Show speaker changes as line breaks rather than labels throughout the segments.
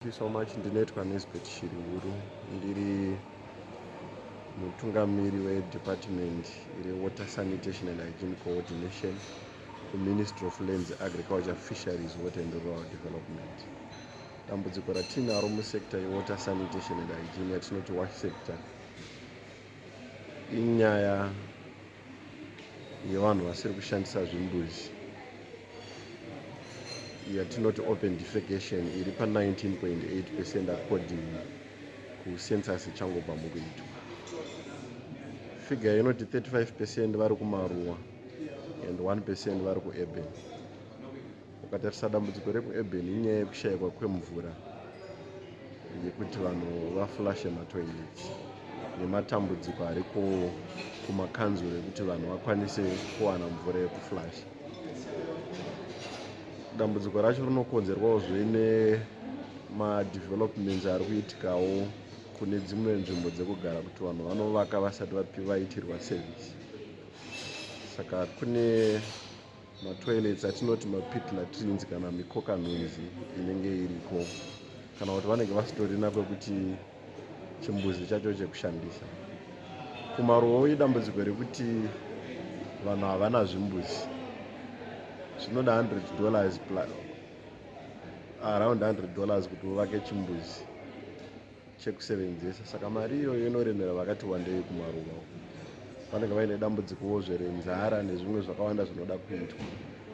Thank you so much. Ndinoitwa Nesbeth Shirihuru, ndiri mutungamiri wedepartment reWater Sanitation and Hygiene Coordination kuMinistry of Lands, Agriculture, Fisheries, Water and Rural Development. Dambudziko ratinaro musector yewater sanitation and hygiene, yatinoti WASH sector, inyaya yevanhu vasiri kushandisa zvimbuzi, yatinoti open defecation, iri pa19.8% according kucensus ichangobva mukuitwa. Figure inoti 35% vari kumaruwa and 1% vari kuurban. Ukatarisa dambudziko rekuurban, inyaya yekushayikwa kwemvura yekuti vanhu vaflushe matoilets, nematambudziko ariko kumakanzuro ekuti vanhu vakwanise kuwana mvura yekuflusha. Dambudziko racho rinokonzerwawo nemadevelopments ari kuitikawo kune dzimwe nzvimbo dzekugara, kuti vanhu vanovaka vasati vaitirwa service. Saka kune matoilets atinoti mapit latrines kana mikokanhunzi inenge iriko, kana kuti vanenge vasitorina kwekuti chimbuzi chacho chekushandisa. Kumaruwa idambudziko rekuti vanhu havana zvimbuzi. Zvinoda $100, around $100, kuti uvake chimbuzi chekusevenzesa. Saka mari iyoyo inoremera vakati wandei kumaruwa. Vanenge vaine dambudzikowo zverenzara nezvimwe zvakawanda zvinoda kuitwa,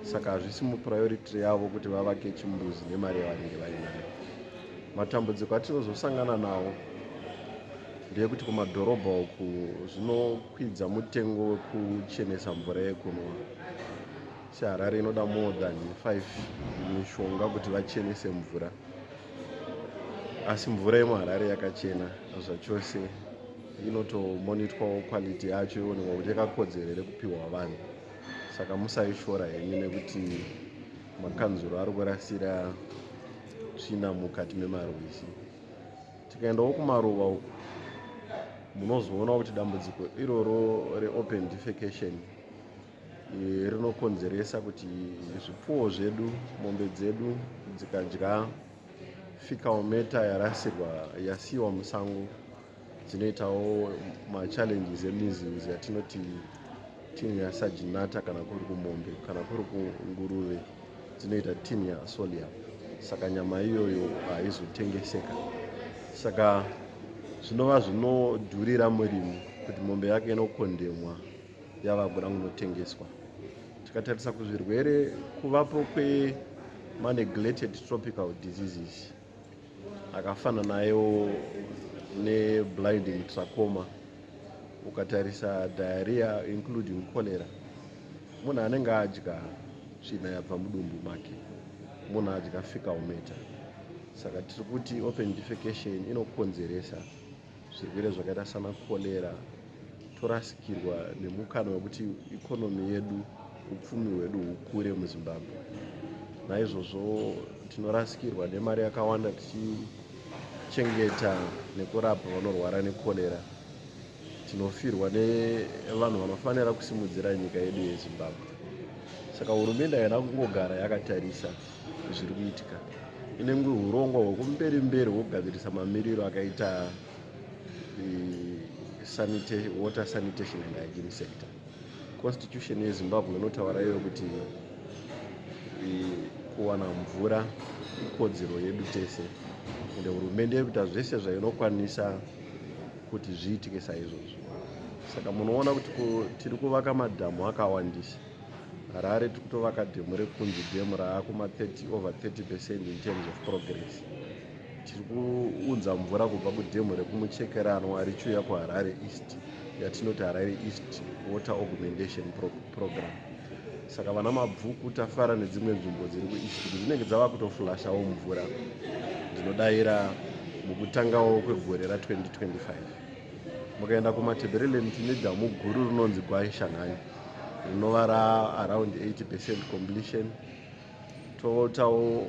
saka hazvisi mupriority yavo kuti vavake chimbuzi nemari yavanenge vainayo. Matambudziko atinozosangana nawo ndeyekuti kumadhorobha uku zvinokwidza mutengo wekuchenesa mvura yekunwa. SeHarare inoda more than 5 mishonga kuti vachenese mvura, asi mvura yemuHarare yakachena zvachose. Inotomonitwawo quality yacho, ionekwa kuti yakakodzera here kupiwa vanhu. Saka musaishora henyu nekuti makanzuro ari kurasira tsvina mukati memarwizi. Tikaendawo kumaruva uku, munozoona kuti dambudziko iroro reopen defecation rinokonzeresa kuti zvipfuwo zvedu, mombe dzedu, dzikadya fecal matter yarasirwa, yasiyiwa musango, dzinoitawo machallenges emeasles, yatinoti Taenia saginata kana kuri kumombe, kana kuri kunguruve dzinoita Taenia solium. Saka nyama iyoyo haizotengeseka, saka zvinova zvinodhurira murimi kuti mombe yake inokondemwa yava kuda kunotengeswa. Tikatarisa kuzvirwere, kuvapo kwemaneglected tropical diseases akafananayo neblinding trachoma, ukatarisa diarrhea including cholera, munhu anenge adya tsvina yabva mudumbu make, munhu adya fecal matter. Saka tiri kuti open defecation inokonzeresa zvirwere zvakaita sana cholera. Torasikirwa nemukana wekuti economy yedu, upfumi hwedu hukure muZimbabwe. Naizvozvo tinorasikirwa nemari yakawanda tichichengeta nekurapa vanorwara nekorera. Tinofirwa nevanhu vanofanira kusimudzira nyika yedu yeZimbabwe. Saka hurumende haina kungogara yakatarisa zviri kuitika. Inenge urongwa hwekumberi mberi hwekugadzirisa mamiriro akaita water sanitation and hygiene sector. Constitution yeZimbabwe inotaura iyo kuti kuwana mvura ikodzero yedu tese, ende hurumende iri kuita zvese zvainokwanisa kuti zviitike saizvozvo. Saka munoona kuti tiri kuvaka madhamu akawandisa. Harare tiri kutovaka dhemu reKunzi Dam, raakuma 30, over 30% in terms of progress. Tiri kuunza mvura kubva kudhemu rekumuchekeranwa richiuya kuHarare East, yatinoti Harare East Water Augmentation Program. Saka vana Mabvuku, Tafara nedzimwe nzvimbo dziri kueast kuti dzinenge dzava kutoflushawo mvura, ndinodayira mukutangawo kwegore ra2025. Mukaenda kuMatabeleland, tine dhamu guru rinonzi Gwai Shangani, rinova raaround 80% completion. Totawo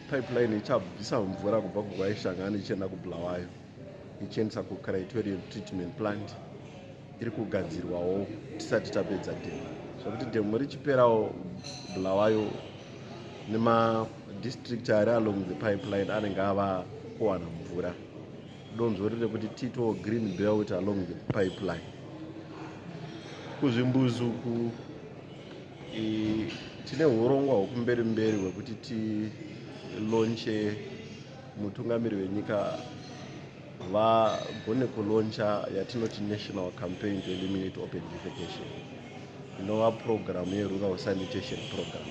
pipeline ichabvisa mvura kubva kuGwai Shangani ichienda kuBulawayo, ichiendesa kuCriterion Treatment Plant, iri kugadzirwawo tisati tapedza dhemu, zvokuti dhemu richiperawo, Bulawayo Nemadistrict ari along the pipeline anenge ava kuwana mvura. Donzvo riri rekuti tiitewo green belt along the pipeline. Kuzvimbuzi uku tine urongwa hwekumberi mberi hwekuti tilaunche, mutungamiri wenyika vagone kulauncha yatinoti National Campaign to Eliminate Open Defecation, inova program yerural sanitation program.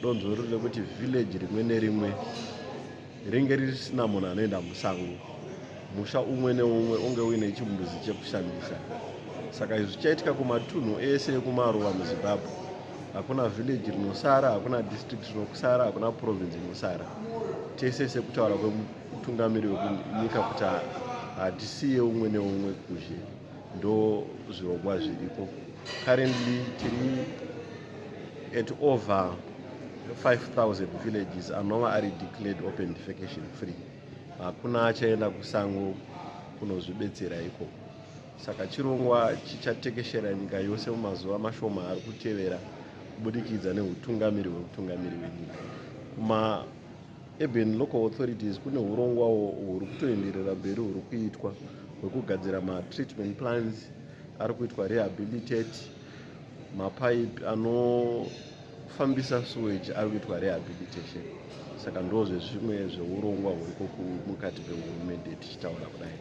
Donzvo riri rekuti village rimwe nerimwe ringe risina munhu anoenda musango, musha umwe neumwe unge uine chimbuzi chekushandisa. Saka izvi zvichaitika kumatunhu ese ekumaruwa muZimbabwe. Hakuna village rinosara, hakuna district rinosara, hakuna province inosara. Tese, sekutaura kwemutungamiri wenyika kuti hatisiye umwe neumwe kuzhe. Ndo zvirongwa zviripo. Currently tiri at over 5000 villages anova ari declared open defecation free. Hakuna achaenda kusango kunozvibetsera ikoko. Saka chirongwa chichatekeshera nyika yose mumazuva mashoma ari kutevera kubudikidza neutungamiri hwemutungamiri wenyika. Kuma-urban local authorities kune urongwawo huri kutoenderera mberi huri kuitwa hwekugadzira matreatment plants ari kuitwa rehabilitate, mapaipi anofambisa sewage ari kuitwa rehabilitation. Saka ndo zvezvimwe zveurongwa huriko mukati mehurumende tichitaura kudai.